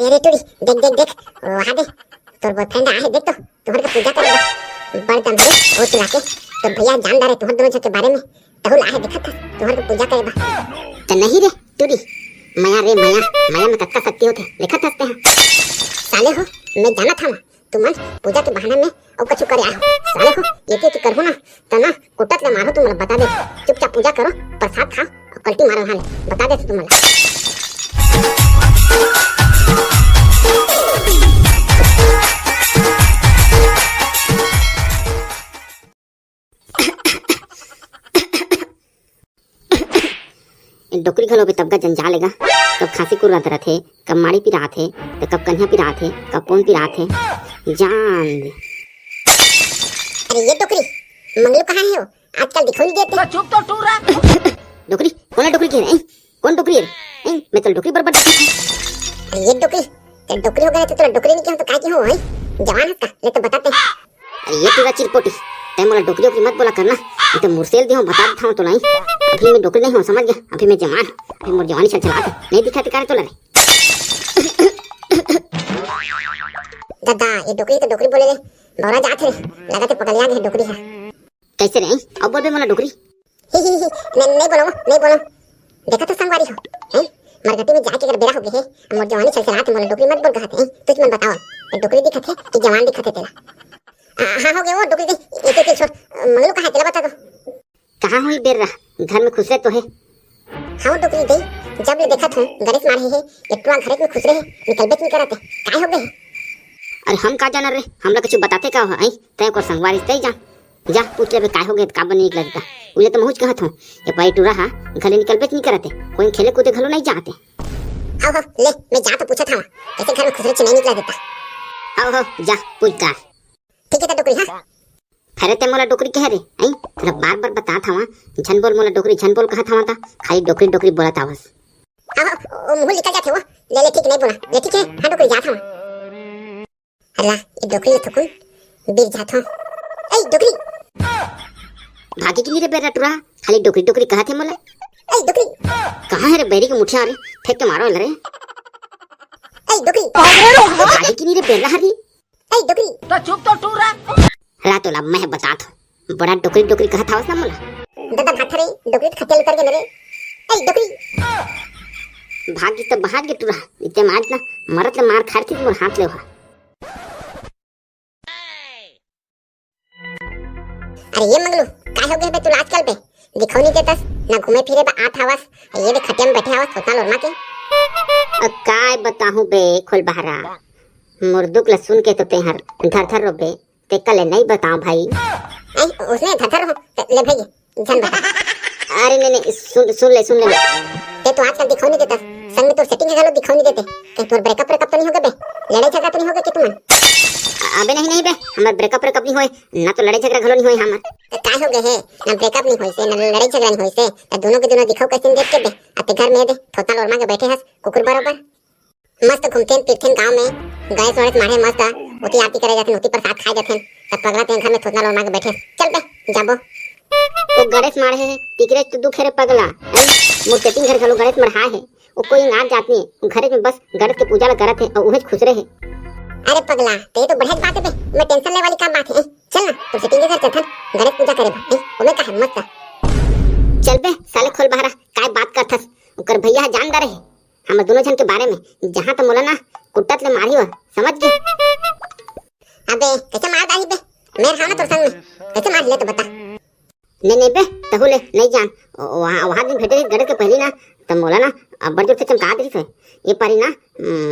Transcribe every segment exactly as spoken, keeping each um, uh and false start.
अरे टूरी, देख, देख, देख, वहाँ दे, तोर boyfriend आए हे, देख तो, तुँहर के पूजा करे बर। बड़ दम हे, वो चुला के, तोर भैया जान डारे तुँहर दोनों झन के बारे में, तहू ला हे, देखत हस, तुँहर के पूजा करे बर। त नहीं रे टूरी, मया रे मया, मया में कतका शक्ति होथे, देखत हस तेहा। साले हो, मैं जानत हँव, तुमन पूजा के बहाना में अउ कछु करे आहो। साले हो, एती एती करहू ना, त ना कुटत ले मारहूँ तुमन ला, बता दे। चुपचाप पूजा करो, प्रसाद खाओ, अउ कल्टी मारो हाले, बता दे तुमन ला। डोकरी घलो बे तबका जंजाल ए गा। कब खांसी कुर्रा धरत हे, कब माड़ी पिरात हे, त कब कनिहा पिरात हे, कब पोन पिरात हे। जान दे। अरे ये डोकरी, मंगलू कहाँ हे वो? आजकल दिखाई नहीं देते। तो चुप तो टूरा। डोकरी? कोन डोकरी कहे रे? हैं? कोन डोकरी हे रे? हैं? मैं तो डोकरी बरोबर देखत हँव। अरे ये डोकरी, ते डोकरी हो गे त तोला डोकरी नहीं कहेंव त काय कहेंव, हैं? जवान हस का? ले तो बता ते। अरे ये टूरा चिरपोटी, तैं मोला डोकरी ओकरी मत बोला करना, नहीं तो मुरसेल देहूँ, बता देत हँव तोला। अभी मैं डोकरी नहीं हँव, समझ गे? अभी मैं जवान हँव, अभी मोर जवानी छलछलात हे, नहीं दिखाते का रे तोला रे। दादा, ये डोकरी तो डोकरी बोले रे, बौरा जात हे रे, लगथे पगलिया गे हे डोकरी हा। कैसे रे? अब बोल बे मोला डोकरी। ही, ही, ही, नहीं, नहीं बोलँव, नहीं बोलँव। देखत हस संगवारी हो, हैं? मरघटी में जाए के अगर बेरा हो गे हे, मोर जवानी छलछलात हे, मोला डोकरी मत बोल कहत हे, हैं? तुमन बताओ, ये डोकरी दिखत हे कि जवान दिखत हे तेला? आ, हाँ, हो गे वो डोकरी दे, एती एती छोड़, मंगलू कहाँ हे तेला बता तो। कहाँ होही बेर्रा, घर में खुसरे तो हे। हाँ डोकरी दे, जब ले देखत हँव, गणेश माढ़े हे, एक टुरा घरे में खुसरे हे, निकलबे नहीं करत हे, काय हो गे हे? अरे हम का जानन रे, हमला कुछ बताथे का हो, हैं? तैं ओकर संगवारी तैं जा। जा, पूछ लेबे काय हो गे, काबर नहीं निकलत हे। उले तो महूँ कहत हँव, ये पारी टूरा हा घर ले निकलबे नहीं करत हे, कोई खेले कूदे घलो नहीं जात हे। हव, हव, ले, मैं जा तो पूछत हँव, कैसे घर में खुसरे नहीं निकलत हे। हव, हव, जा, पूछ डार। ठीक हे, त डोकरी, हाँ। अरे तैं मोला डोकरी कहे रे, हैं? तोला बार-बार बतात हँव, झन बोल मोला डोकरी, झन बोल कहत हँव त, खाली डोकरी, डोकरी बोलत आवस। हव, हव, ओ मुँह निकल जाथे वो। ले, ले, ठीक नहीं बोला। ले, ठीक हे, हाँ, डोकरी जात हँव। अल्ला, ये डोकरी ल थोकुन बीर जात हँव। ए, डोकरी! भागे कि नहीं रे बेर्रा टूरा, खाली डोकरी, डोकरी कहत हे मोला। ए, डोकरी! कहाँ हे रे बैरी के मुठिया रे, फेंक के मारँव एला रे। ए, डोकरी! भागे कि नहीं रे बेर्रा हरी। ए, डोकरी! तो चुप तो टूरा। ला तोला मैं बतात हँव, बड़ा डोकरी, डोकरी कहत हवस ना मोला। दादा भात रे, डोकरी तो खटिया उतर गे ना रे। ए, डोकरी! भाग गिस त भाग गे टूरा, इते मार ना, मरत ले मार खार थी मोर हाथ ले हा। अरे ये मंगलू, काय हो गे बे तोला आजकल बे? दिखउनी देतस, ना घूमे फिरे बा आत हवस, ये दे खटिया में बैठे हवस, थोथना लोरमा के। अब काय बताहूँ बे, खोलबहरा, मोर दुख ल सुन के तो तेहर धरधर रोबे, तेकर ले नहीं बताँव भाई। ए, उसने धरधर हो, ले भाई, झन बता। अरे नहीं, नहीं, सुन, सुन ले, सुन ले। ते तो आजकल दिखउनी देतस, संग में तोर setting के घलो दिखउनी देते। कहीं तोर breakup, breakup तो नहीं हो गे बे? लड़ाई झगड़ा तो नहीं हो गे कि तुमन? अबे नहीं, नहीं बे, हमर breakup, breakup नहीं होय, ना तो लड़ाई झगड़ा घलो नहीं होय हमर। त काय हो गे हे? ना breakup नहीं होइसे, ना लड़ाई झगड़ा नहीं होइसे, त दोनों के दोनों दिखउ कैसे देख के बे? अते घर में दे, थोथना लोरमा के बैठे हस, कुकुर बरोबर। मस्त घूमथेन फिरथेन गाँव में, गणेश वणेश माढ़े मस्त, ओती आरती करे जाथेन, ओती प्रसाद खाए जाथेन, त पगला तें घर में थोथना लोरमा के बैठे। चल बे, जाबो। ओ गणेश माढ़े हे, तिकरे तो दुख हे रे पगला। हैं? मोर setting घर घलो गणेश मढ़ाए हे, ओ कोई अंगार जात नहीं, घरे में बस गणेश के पूजा ल करत हे अउ उहेच खुसरे हे। अरे पगला, ते तो बढ़िया बात हे बे, मैं tension ले वाली का बात हे। चल ना, तोर setting के घर चलथन, गणेश पूजा करे बर, हैं? ओमे का हे, मस्त। चल बे, साले खोलबहरा, काय बात करथस? ओकर भैया ह जान डारे हे। हमर दोनों झन के बारे में, जहाँ त मोला ना कुट्टत ले मारही वो, समझ गे? अबे, कैसे मार डारही बे? मैं हँव ना तोर संग में, कैसे मारही ले तो बता। नहीं, नहीं बे, तहूँ ले, नहीं जान। ओ, वहाँ, वहाँ दिन भेटे रहिस गणेश के पहली ना, त मोला ना अब्बड़ जोर से चमका दे रहिस हे। ये पारी ना,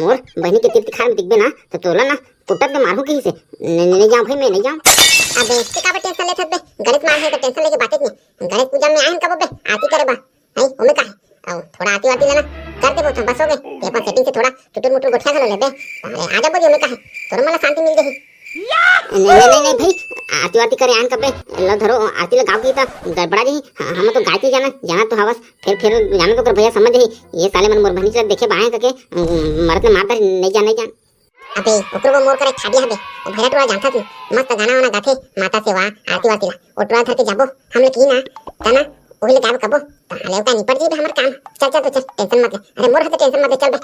मोर बहिनी के तीर तिखार में दिखबे ना, त तोला ना कुट्टत ले मारहूँ कहिस हे। नहीं, नहीं, नहीं जाँव भाई, मैं नहीं जाँव। अबे, ते काबर tension लेथस बे? गणेश माढ़े हे त tension लेके बातेच नहीं। गणेश पूजा में आए हन कबो बे, आरती करे बर। हैं, ओमे का हे? अउ थोड़ा आरती वारती लेना, कर देबो, बस हो गे। ते अपन setting से थोड़ा टुटुर मुटुर गोठिया घलो लेबे। अरे, आ जाबो जी, ओमे का हे? तोरो मन ला शांति मिल जाही। नहीं, नहीं, नहीं, नहीं भाई, आरती वारती करे आन कबे, लो धरो, आरती लगाओ की त गड़बड़ा जाही। ह-, हम तो गायत्री जाना, जाना तो हवस, फिर, फिर जाना तो कर भैया समझ जाही, ये साले मन मोर बहिनी ला देखे बाएं करके, उम, मरत ले मार डार, नहीं जान, नहीं जान। अबे, ओकरो वो मोर करा ठाडिया हबे। ओ भैरा टूरा जानथस नहीं, मस्त गाना वाना गाथे, माता सेवा, आरती वारती ला। ओ टूरा धर के जाबो, हम लोग की ना, तना, ओही ले गायब कबो। ताले ओका निपट जीबे हमर काम। चल, चल, तो चल, tension मत ले। अरे, मोर हाथे tension मत ले, चल बे।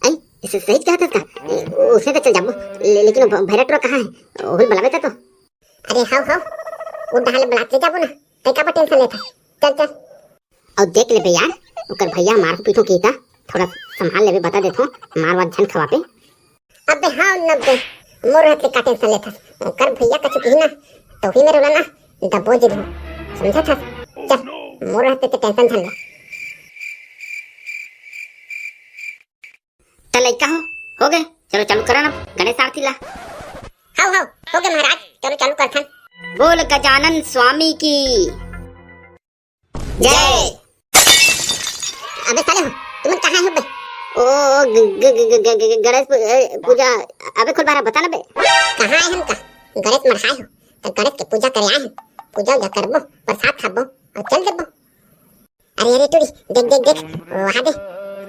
आई, इसे सही कहत हस का? ए, उसे तो चल जाबो, ले, लेकिन वो भ-, भैरा टुरा कहाँ है? ओहू ल बलाबे त तो। अरे हव, हव, वो डहार ले बलात ले जाबो ना, तैं काबर टेंशन लेथस? चल, चल। अउ देख लेबे यार, ओकर भैया मारहूँ पीटहूँ कही त, थोड़ा संभाल लेबे, बता देथों, मार वार झन खवाबे। अबे हाँ नब्बे, मोर रहते का टेंशन लेथस? ओकर भैया कछु कही ना, तो ही मेरे ना दबो जी दो, समझत हस? चल, मोर रहते ते टेंशन झन ले। त लइका हो, हो गे, चलो चालू करा ना गणेश आरती ला। हव, हव, हो गे महाराज, चलो चालू करथन। बोल गजानन स्वामी की जय। अबे साले हो, तुमन कहाँ हो बे? ओ, ग-, ग-, ग-, ग-, ग-, ग-, गणेश पू-, ए, पूजा। अबे खोल बारा, बता ना बे। कहाँ आए हम का? गणेश मढ़ाए हो, त गणेश के पूजा करे आए हम। पूजा उजा करबो, प्रसाद खाबो, अउ चल देबो। अरे, अरे, टूरी, देख, देख, देख, वहाँ दे,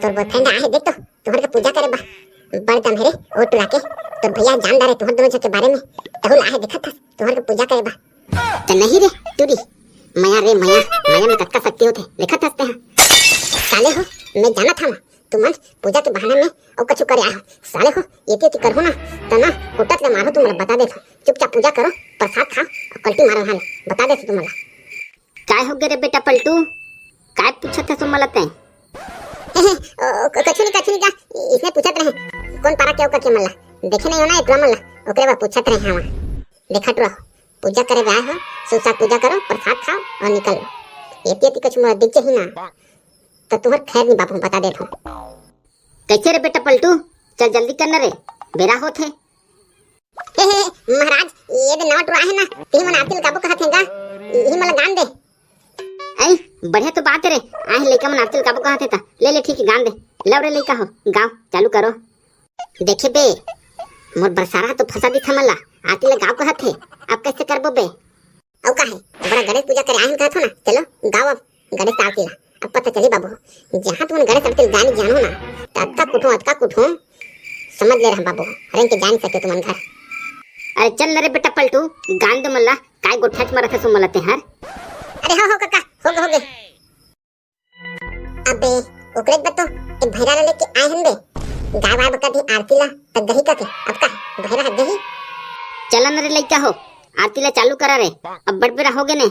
तोर boyfriend आए हे, देख तो, तुहर के पूजा करे बा। बड़ दम हे रे, ओ टुरा के, तोर भैया जान डारे तुहर दोनों झन के बारे में, तहू ला आए हे, देखत हस, तुहर के पूजा करे बा। त नहीं रे, टूरी, मया रे, मया, मया में कतका शक्ति होथे, देखत हस तेहा। साले हो, मैं जानत हवं, तुमन पूजा के बहाना में अउ कछु करे आए हो। साले हो, एती एती करहू ना, त ना, कुटत ले मारहूँ तुमन ला, बता देथों। चुपचाप पूजा करो, प्रसाद खाओ, अउ कल्टी मारो हाले, बता देथों तुमन ला। काय हो गे रे बेटा पलटू? काय पूछत हस ओ मन ला तैं? ओ, ओ, क-, कछु नहीं, कछु नहीं का, इसने पूछत रहे, कोन पारा के ओ कके मन ला? देखे नहीं हो ना ए टुरा मन ला, ओकरे बर पूछत रहे हवं। देखा टुरा, पूजा करे बर आए हो, सुख साथ पूजा करो, प्रसाद खाओ अउ निकल लो। एती एती कछु मोला दिख जाही ना, त तुहर खैर नहीं बाबू, बता देथों। कैसे रे बेटा पलटू, चल जल्दी कर ना रे, बेरा होत हे। हे, हे, महाराज, ये दे नवा टुरा हे ना, तिही मन आरती लगाबो कहत हे गा, इही मन ला गान दे। ऐ, बढ़िया तो बात हे रे, आए हे लइका मन आरती लगाबो कहत हे त, ले, ले, ठीक हे, गान दे। लव रे लइका हो, गाओ, चालू करो। देखे बे, मोर बरसारा तो फंसा दिस हमन ला, आरती लगाओ कहत हे, अब कैसे करबो बे? अउ का हे, बड़ा गणेश पूजा करे आए हन कहत हो ना, चलो, गाओ अब। गणेश आरती ला। अब पता चली बाबू, जहाँ तुमन गणेश आरती ला गानी जानहू ना, त अतका कुटहूँ, अतका कुटहूँ, समझ ले रहा बाबू, रेंग के जा नहीं सके तुमन घर। अरे चल न रे बेटा पलटू, गान दे मन ला, काय गोठियात मरत हस ओ मन ला तेहर। अरे हो, हो कका, हो गे, हो गे। अबे, ओकरे बर तो एक भैरा ला लेके आए हन बे। गाय वाय बका दी आरती ला, त गही कके, अब का, भैरा ह गही। चला न रे लइका हो, आरती ला चालू करा रे, अब बड़ बेरा हो गे ने।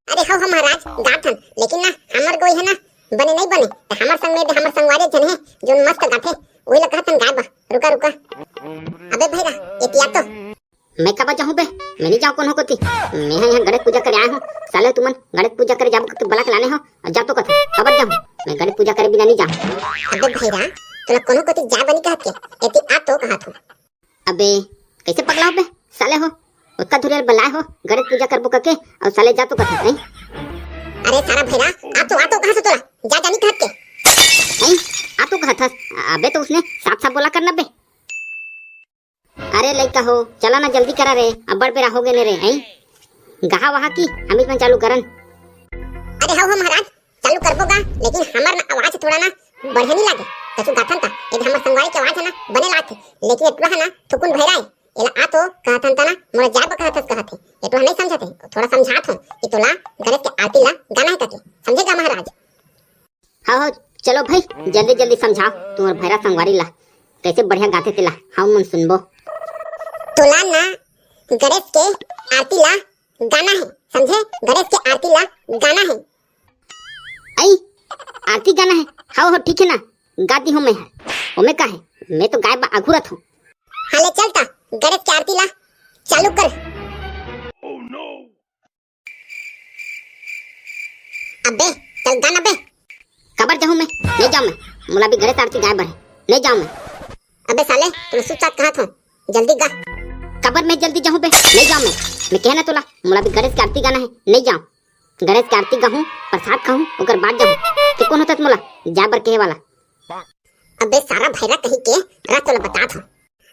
अरे हव, हव महाराज, गात हन, लेकिन ना, हमर गोई हे ना, बने नहीं बने, त हमर संग में दे, हमर संगवारी झन हे, जोन मस्त गाथे, वही ला कहत हन गाय बा, रुका, रुका। अबे भैरा, एतिया तो। मैं काबर जाहूँ बे, मैं नहीं जाहूँ कोनो कोती, मैं ह यहाँ गणेश पूजा करे आए हूँ, साले तुमन गणेश पूजा करे जाबो कके बला के लाने हो, अउ जा तो कथे, काबर जाहूँ, मैं गणेश पूजा करे बिना नहीं जाहूँ। अबे भैरा, तोला कोनो कोती जाय बनी कहत के, एती आ तो कहत हूँ। अबे, कैसे पगला हो बे, साले हो, ओतका धुरिया बलाए हो, गणेश पूजा करबो कके, अउ साले जा तो कथे, नहीं? अरे सारा भैरा, आ तो, आ तो कहाँ से तोला, जा जानी कहत के। नहीं, आ तो कहत हस, अबे तो उसने साफ साफ बोला करना बे। अरे लइका हो, चला ना जल्दी करा रे, अब्बड़ बेरा हो गे ने रे, हैं? गाहा वाहा की हमीच मन चालू करन। अरे हव, हव महाराज, चालू करबो गा, लेकिन हमर ना आवाज थोड़ा ना बढ़िया नहीं लागे। कछु गाथन ता, यदि हमर संगवारी के आवाज है ना, बने लागथे, लेकिन एटुरा है ना, थुकुन भैरा है। एला आ तो कहथन ता ना, मोला जाब कहत हस कहत है। एटुरा नहीं समझत है, थोड़ा समझात हूँ कि तोला गणेश के आरती ला गाना है करके। समझे गा महाराज? हव, हव, चलो भाई, जल्दी जल्दी समझाओ तुम्हर भैरा संगवारी ला, कैसे बढ़िया गाथे तेला, हम मन सुनबो। तोला ना गणेश के आरती ला गाना है, समझे? गणेश के आरती ला गाना है। आई, आरती गाना है? हव, हव, ठीक है ना, गा दी हूँ मैं हर। ओमे का है, मैं तो गाय बा आघुरत हूँ। हाले चल ता, गणेश के आरती ला चालू कर। अबे, चल गा ना बे। काबर जाहूँ मैं? नहीं जाऊँ मैं। मोला भी गणेश आरती गाय बर है। नहीं जाऊँ मैं। अबे साले, तुम सुच साच कहत हो। जल्दी गा। काबर मैं जल्दी जाहूँ बे? नहीं जाऊँ मैं। मैं कहे ना तोला, मोला भी गणेश के आरती गाना है। नहीं जाऊँ। गणेश के आरती गाहूँ, प्रसाद खाहूँ, ओकर बाद जाहूँ। ते कौन होता मोला जाय बर कहे वाला? अबे सारा भैरा कहीं के, रा तोला बतात हूँ।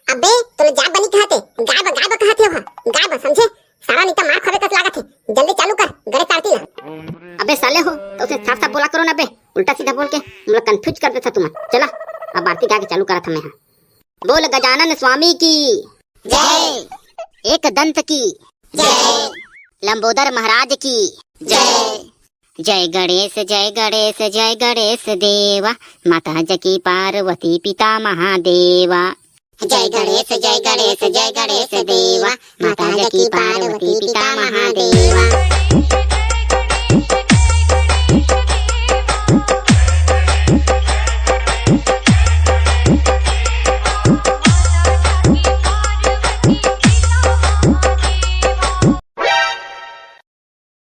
अबे, तोला जाय बनी कहत हे, गाय बा, गाय बा कहत हे ओहा, गाय बा, समझे? सारा नीता मार खावे कस लागत हे, जल्दी चालू कर, गणेश आरती ला। अबे साले हो, तो उसे साफ साफ बोला करो ना बे, उल्टा सीधा बोल के मोला confuse कर देता तुमन। चला, अब आरती गा के चालू करत हमें हाँ। बोल गजानन स्वामी की जय। एक दंत की जय। लंबोदर महाराज की जय। जय गणेश, जय गणेश, जय गणेश देवा, माता जानकी पार्वती पिता महादेवा। जय गणेश, जय गणेश, जय गणेश देवा, माता जानकी पार्वती पिता महादेवा।